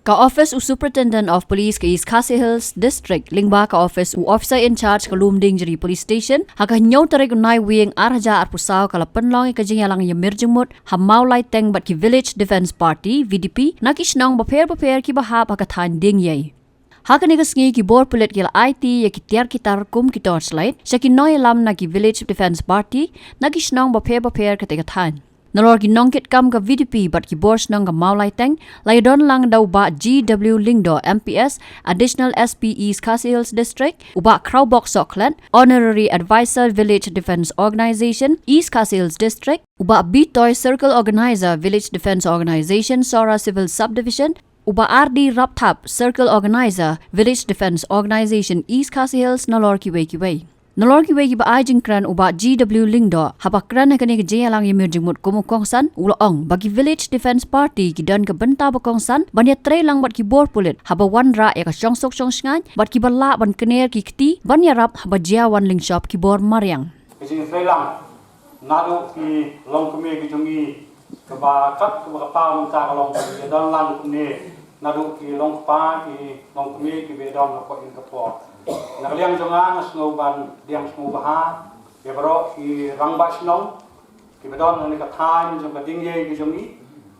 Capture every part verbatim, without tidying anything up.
Ka office u Superintendent of Police ka East Khasi Hills District lyngba ka office u Officer in Charge ka Lumdiengjri Police Station ha ka hynñiew tarik u Naiwieng ar hajar arphew saw ka la pynlong ïa ka jingïalang ïamir jingmut ha Mawlai Teng bad ki Village Defence Party V D P na ki shnong bapher bapher kiba hap ha ka thaiñ Diengiei. Ha kane ka sngi ki bor pulit ki la aiti ïa ki tiar ki tar kum ki torchlight sha ki nongïalam na ki Village Defence Party na ki shnong bapher bapher katei ka thaiñ. Nalor ki nongkitkam ka V D P bad ki bor shnong ka Mawlai Teng la ïadon lang da u Bah G W Lyngdoh M P S, Additional S P East Khasi Hills District, u Bah Khrawbok Sohkhlet, Honorary Advisor Village Defence Organisation East Khasi Hills District, u Bah Bitoy Circle Organiser Village Defence Organisation Sohra Civil Subdivision, u Bah R D Rapthap Circle Organiser Village Defence Organisation East Khasi Hills nalor kiwei kiwei. Nalor kiwei kiba ai jingkren u Bah G W Lyngdoh haba kren ha kane ka jingïalang ïamir jingmut kum u kongsan u la ong ba ki Village Defence Party ki don ka bynta ba kongsan ban ïatrei lang bad ki bor pulit haba wanrah ïa ka shongsuk shongshngaiñ bad kiba lah ban kner ki kti ban ïarap haba jia wan lyngshop ki bor mariang. Ka jingïatrei lang naduh ki longkmie ki jong ngi kaba kat kaba ka paw mynta ka long ka ïadon lang kumne naduh ki longkpa ki longkmie kiba ïadon hapoh ïing ka por. Na ka liang jong nga nga sngew ban diang sngewbha ïa baroh ki rangbah shnong kiba don ha kane ka thaiñ jong ka Diengiei ka jong ngi,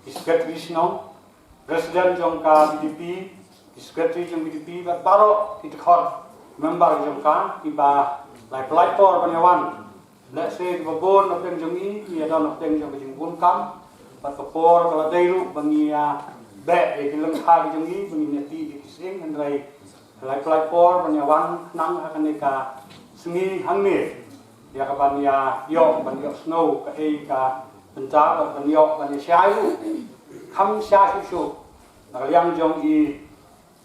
ki secretary shnong, president jong ka V D P, ki secretary jong V D P bad baroh ki dkhot member jong ka kiba la pyllait por ban ïa wan. Lehse kiba bun na pdeng jong ngi ki ïadon na pdeng jong ka jingbun kam bad ka por ka la dei ruh ba ngi ïa beh ïa ki lyngkha ki jong ngi ba ngin ïa tih ïa ki sing, hynrei la pyllait por ban ïa wan khnang ha kane ka sngi hangne ïa ka ban ïa ïoh ban ïohsngew kaei ka bynta bad ban ïoh ban ïa shai ruh kham shai shuh shuh na ka liang jong i,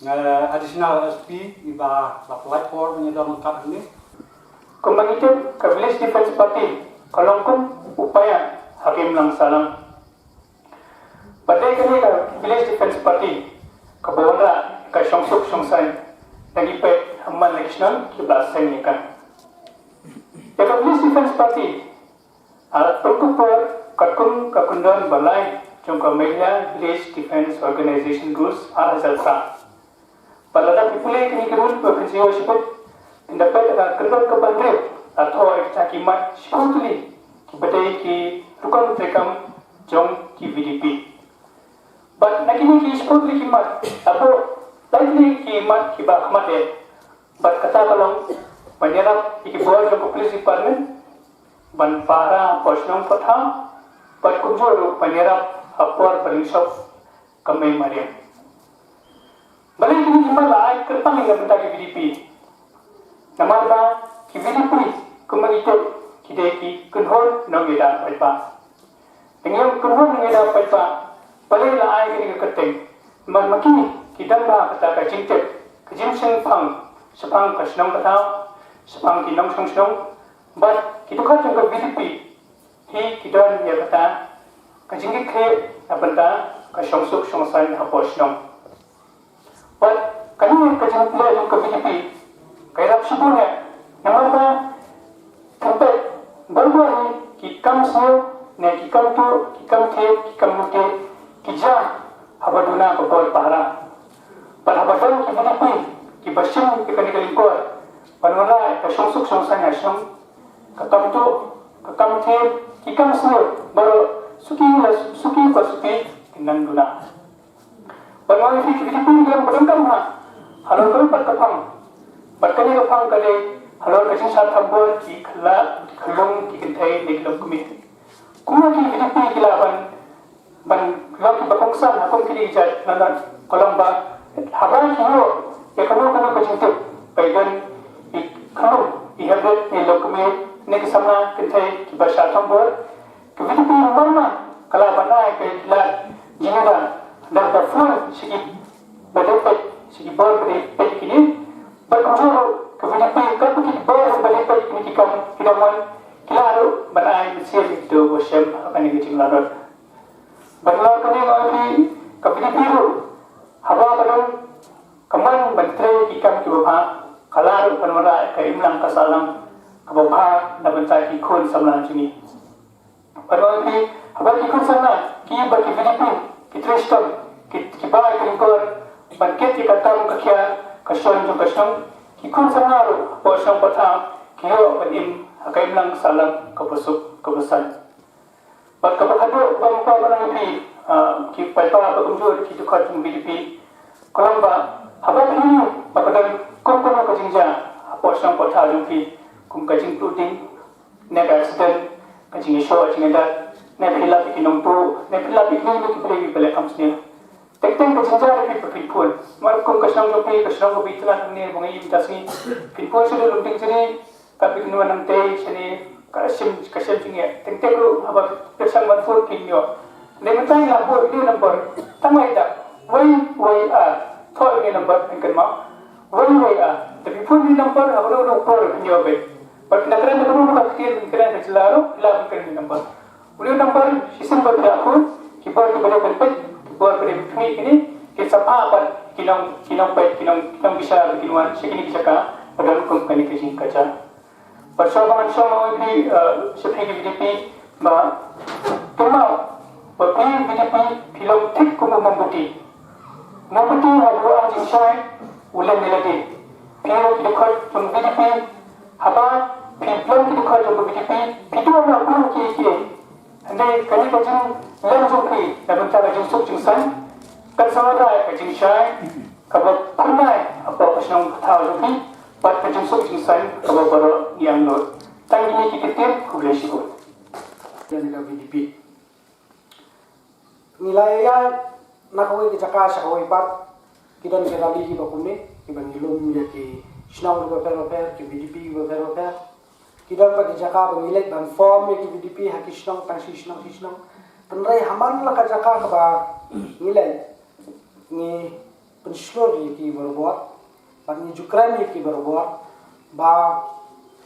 eh, Additional S P iba la pyllait por ban ïa don ryngkat hangne. Kumba ngi tip ka Village Defence Party ka long kum u paia ha ka imlang sahlang. Bad dei kane ka Village Defence Party kaba wanrah ka shongsuk shongsaiñ na ki paid ha man la ki shnong kiba la seng ïa ka. Ïa ka Village Defence Party ka la pynkup por katkum ka kyndon ba lai jong ka Meghalaya Village Defence Organisation Rules ar hajar phra. Bad lada phi pule kine ki rules ba phin sa ïoh shibit, ynda peit ha ka kyndon kaba hynriew la thoh ïa kita ki mat shiphew tylli kiba dei ki rukom treikam jong ki V D P. Bad na kine ki shiphew tylli ki mat la buh lai tylli ki mat kiba khmat eh. Bad kata ka long ban ïarap ïa ki bor jong ka Police Department ban pahara hapoh shnong hapoh thaw bad kumjuh ruh ban ïarap ha por ba lyngshop ka mei mariang. Balei kine ki mat la ai kyrpang ïa ka bynta ki V D P? Namar ba ki V D P kumba ngi tip ki dei ki kynhun nongïada paidbah. Ngi ong kynhun nongïada paidbah, balei la ai kane ka kyrteng? Namar ma ki ki don bha kata ka jingtip, ka jingshemphang shaphang ka shnong ka thaw, shaphang ki nongshong shnong, bad ki dkhot jong ka V D P hi ki don ïa kata ka jingkitkhlieh na bynta ka shongsuk shongsaiñ hapoh shnong. Bad kane ka jingpynlong jong ka V D P ka ïarap shibun eh, namar ba phin peit baroh hi ki kam sniew ne ki kam tuh, ki kam thied, ki kam lute ki jia haba duna ka bor pahara. Bad haba don ki V D P kiba shim ïa kane ka lyngkor ban wanrah ïa ka shongsuk shongsaiñ ha shnong, ka kam tuh, ka kam thied, ki kam sniew baroh suki la suki ba suki kin nang duna. Ban ong ïa phi, ki V D P ki long ba donkam bha halor kawei pat ka phang. Bad kane ka phang ka dei halor ka jingshah thombor ki khyllung, ki kynthei ne ki longkmie. Kumno ki V D P ki lah ban, ban long kiba kongsan ha kum kine ki jait, namar ka long ba haba ki ïoh ïa kano kano ka jingtip ba don i khyllung, i hynrei ne longkmie ne ki samla kynthei kiba shah thombor, ka V D P mar mar ka lah ban ai ka lad jingïada da ka phone sha ki ba dei peit, sha ki bor ba dei peit kine. Bad kumjuh ruh ka V D P katba ki bor ba dei peit kine ki kam ki dang wan, ki lah ruh ban ai mynsiem ïa kito ba shem ha kane ka jinglaitluid. Bad halor kane nga ong ïa phi, ka V D P ruh haba ka don ka mon ban trei ki kam kiba bha, ka lah ruh ban wanrah ka imlang ka sahlang kaba bha na bynta ki khun samla jong ngi. Bad nga ong ïa phi, haba ki khun samla ki bad ki V D P ki trei shitom, ki, ki bai ki lyngkor Ban kit ïa ka tam ka khia ka shon jong ka shnong, ki khun samla ruh hapoh shnong Pathaw ki ïoh ban im ha ka imlang sahlang kaba suk kaba saiñ. Bad kaba khatduh ba nga kwah ban ong ïa phi, ah, ki paidbah ba kumjuh ki dkhot jong VDP, ka long ba haba phi ïohi ba ka don kum kano ka jingjia hapoh shnong Pathaw jong phi, kum ka jingtuh ding, ne ka accident, ka jingïashoh jingïadat, ne phi lap ïa ki nongtuh, ne phi lap ïa kine ki briew kiba leh kam sniew. Teng teng ka jynjar ïa phi ba phin phone. Namar kum ka shnong jong phi, ka shnong kaba itynnad hangne ba nga ïohi mynta ka sngi. Phin phone sha Lumdiengjri, ka phi kynwan nangtei shane, ka shim, ka shim jingeh. Teng teng ruh haba phi shang ban phone phin ïoh. Hynrei mynta ngi la buh ïa une u number. Tang ma ïa da. Wei wei ar. Thoh ïa une u number phin kynmaw. Wei wei ar. Da phi phone ïa une u number, haba une u por phin ïoh beit. Bad phin da kren da kano kano ka ktien, phin kren da ka jylla ruh, phi lah ban kren ïa une u number. Une u number shisien ba phi la phone, ki bor kiba dei ban peit, ki bor kiba dei ban khmih kine, kin sa phah pat ki nong, ki nongpeit, ki nong, ki nongbishar ba kin wan sha kine ki jaka ba don kum kane ka jingkajia. Bad shuwa ba ngan shong, nga ong ïa phi, eh, sha phi ki VDP, ba kynmaw ba phi VDP phi long thik kum u mombati. Mombati haba u ong jingshai u len ïa lade. Phi ruh ki dkhot jong VDP, haba phi long ki dkhot jong VDP, phi duh noh kum kiei kiei. Hynrei kane ka jinglong jong phi na bynta ka jingsuk jingsaiñ kan sa wanrah ïa ka jingshai kaba phyrnai hapoh ka shnong ka thaw jong phi bad ka jingsuk jingsaiñ kaba baroh ngi angnud. Tang kine ki kyntien, khublei shibun. Kane ka VDP. Ngi la ïaid na kawei ka jaka sha kawei pat, ki don ki rally kiba kumne, kiba ngi lum ïa ki shnong kiba pher bapher, ki VDP kiba pher bapher. Ki don pat ki jaka ba ngi leit ban form ïa ki VDP ha ki shnong, tang shi shnong shi shnong. Hynrei ha man la ka jaka kaba ngi leit, ngi pynshlur ïa ki barabor, bad ngi ju kren ïa ki barabor, ba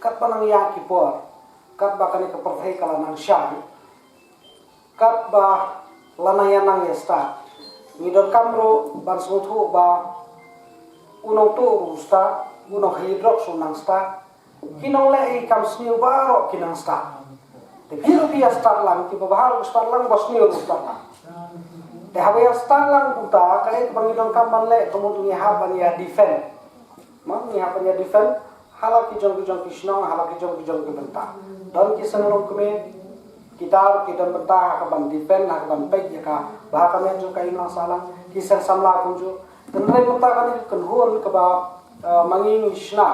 katba nang ïaid ki por, katba kane ka pyrthei ka la nang shai, katba la nang ïa nang ïa stad. Ngi donkam ruh ban sngewthuh ba u nongtuh ruh u stad, u nongkhaïi drugs ruh u nang stad, ki nongleh ïa ki kam sniew baroh ki nang stad. Te phi ruh phi ïa stad lang, kiba bha ruh ki stad lang, ba sniew ruh ki stad lang. Te haba ïa stad lang kumta, kaei kaba ngi donkam ban leh, ka mut ngi hap ban ïa defend. Mo, ngi hap ban ïa defend ha la ki jong ki jong ki shnong, ha la ki jong ki jong ki bynta. Don ki seng longkmie, kita ruh ki don bynta ha ka ban defend, ha ka ban peit ïa ka bha ka miat jong ka imlang sahlang, ki seng samla kumjuh. Hynrei mynta kane ka kynhun kaba, eh, ma ngi ngi shna,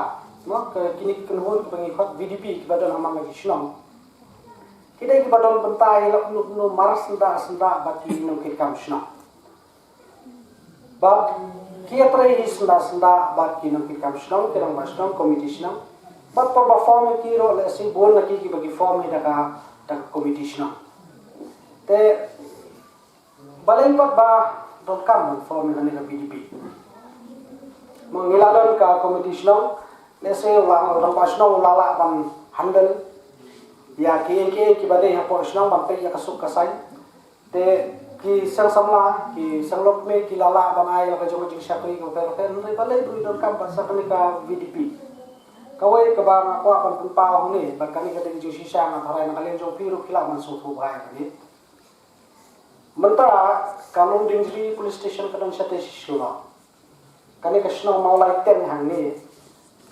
mo, ka, kine ki kynhun kiba ngi khot VDP kiba don ha man la ki shnong, ki dei kiba don bynta ïa la kumno kumno mar syndah syndah bad ki nongkitkam shnong. Bad ki ïatrei hi syndah syndah bad ki nongkitkam shnong, ki rangbah shnong, komiti shnong. Bad por ba form ïa ki ruh, lehse bun na ki kiba ki form hi da ka, da ka komiti shnong. Te balei pat ba donkam ban form ïa kane ka VDP? Mo, ngi la don ka komiti shnong, lehse u la, u rangbah shnong u la lah ban handle ïa kiei kiei kiba dei hapoh shnong, ban peit ïa ka suk ka saiñ. Te ki seng samla, ki seng longkmie, ki la lah ban ai ïa la ka jong ka jingshakri kaba pher bapher, hynrei balei ba ngi donkam ban sa kane ka VDP? Kawei kaba nga kwah ban pynpaw hangne, bad kane ka dei ka jingshisha, nga tharai na ka liang jong phi ruh phi lah ban sngewthuh bha ïa kane. Mynta ka Lumdiengjri Police Station ka don shatei shi shnong. Kane ka shnong Mawlai Ten hangne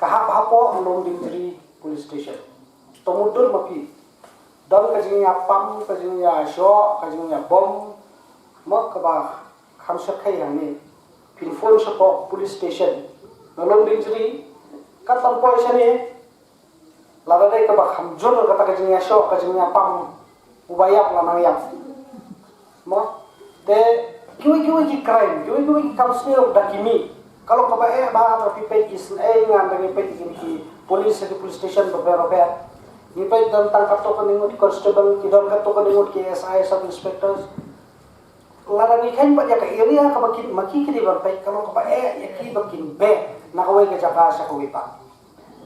ka hap hapoh Lumdiengjri Police Station. To mutdur ma phi. Don ka jingïapam, ka jingïashoh, ka jingïabom, mo, kaba kham shyrkhei hangne. Phin phone shapoh police station na Lumdiengjri, kat ban poi shane, lada dei kaba kham jur kata ka jingïashoh, ka jingïapam, uba ïap la nang ïap. Mo, te kiwei kiwei ki crime, kiwei kiwei ki kam sniew da ki mih. Ka long kaba eh bha, haba phi peit isynei ngan da ngi peit ïa ki police, ki police station bapher bapher. Ngi peit don tang katto katne ngut constable, ki don katto katne ngut ki S I, sub inspectors. Lada ngi kheiñ pat ïa ka area kaba ki, ma ki ki dei ban peit, ka long kaba eh ïa ki ba kin beh na kawei ka jaka sha kawei pat.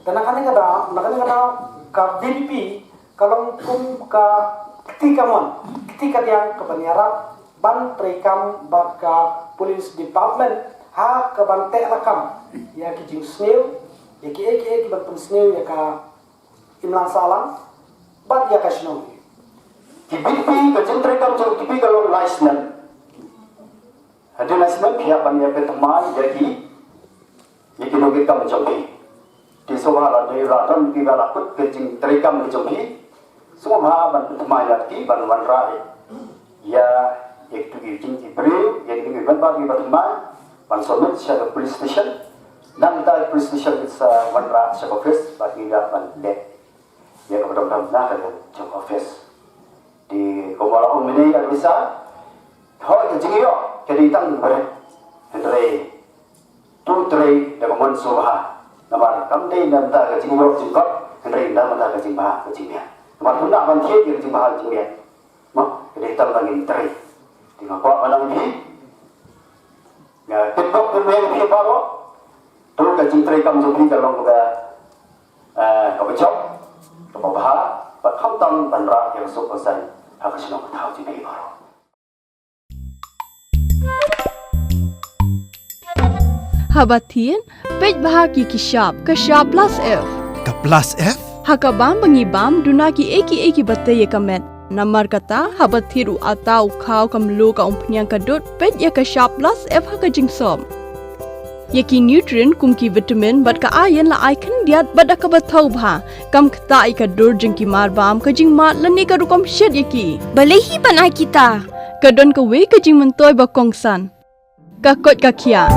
Te na kane ka daw, na kane ka daw ka VDP ka long kum ka kti kamon, kti kadiang kaban ïarap ban treikam bad ka police department ha kaban teh lakam ïa ki jingsniew, ïa kiei kiei kiban pynsniew ïa ka imlang sahlang bad ïa ka shnong. Ki VDP, ka jingtreikam jong ki VDP ka long lai snem. Te na snem phi hap ban ïa pynthymmai ïa ki, ïa ki nongtrei kam jong phi. Te sngewbha lada don kiba la kut ka jingtrei kam ka jong phi, sngewbha ban pynthymmai ïa ki ban wanrah ïa, ïa kitu ki jingtip briew, ïa kitu ki ban ba ki ban thymmai ban submit sha ka police station. Nangta ka police station kin sa wanrah sha ka office bad ngi dap ban leh ïa kaba dang dang na ka jong ka office. Te kumba la ong mynne ka Lisa, hooid ka jingïoh ka dei tang barit, hynrei to trei da ka mon sngewbha. Namar kam dei na bynta ka jingïoh jingkot, hynrei na bynta ka jingbha ka jingmiat. Namar to lah ban thied ïa ka jingbha ka jingmiat, ma ka dei tang ba ngin trei. Te nga kwah ban ong ïa phi, nga kynbok kynbok ïa phi baroh, to ka jingtrei kam jong phi ka long kaba, eh, kaba jop, kaba bha, bad khamtam ban rah ïa ka suk ka saiñ ha ka shnong ka thaw jong phi baroh. Haba thied, peit bha ki ki shap, ka shap plus F. Ka plus F? Ha ka bam ba ngi bam, duna kiei kiei kiba tei ïa ka met. Namar kata, haba thied u atta, u khaw, ka mluh, ka umphniang, ka dud, peit ïa ka shap plus F ha ka jingsop. Ïa ki nutrient kum ki vitamin bad ka iron la ai khyndiat bad da kaba thaw bha. Kam ktah ïa ka dur jong ki mar bam, ka jingmad lane ka rukom shet ïa ki. Balei hi ban ai kita? Ka don kawei ka jingmyntoi ba kongsan. Ka koit ka khiah.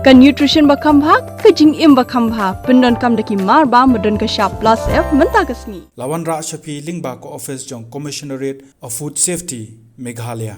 Ka nutrition ba kham bha, ka jingim ba kham bha. Pyndonkam da ki mar bam ba don ka shap plus F mynta ka sngi. La wanrah sha phi lyngba ka office jong Commissionerate of Food Safety, Meghalaya.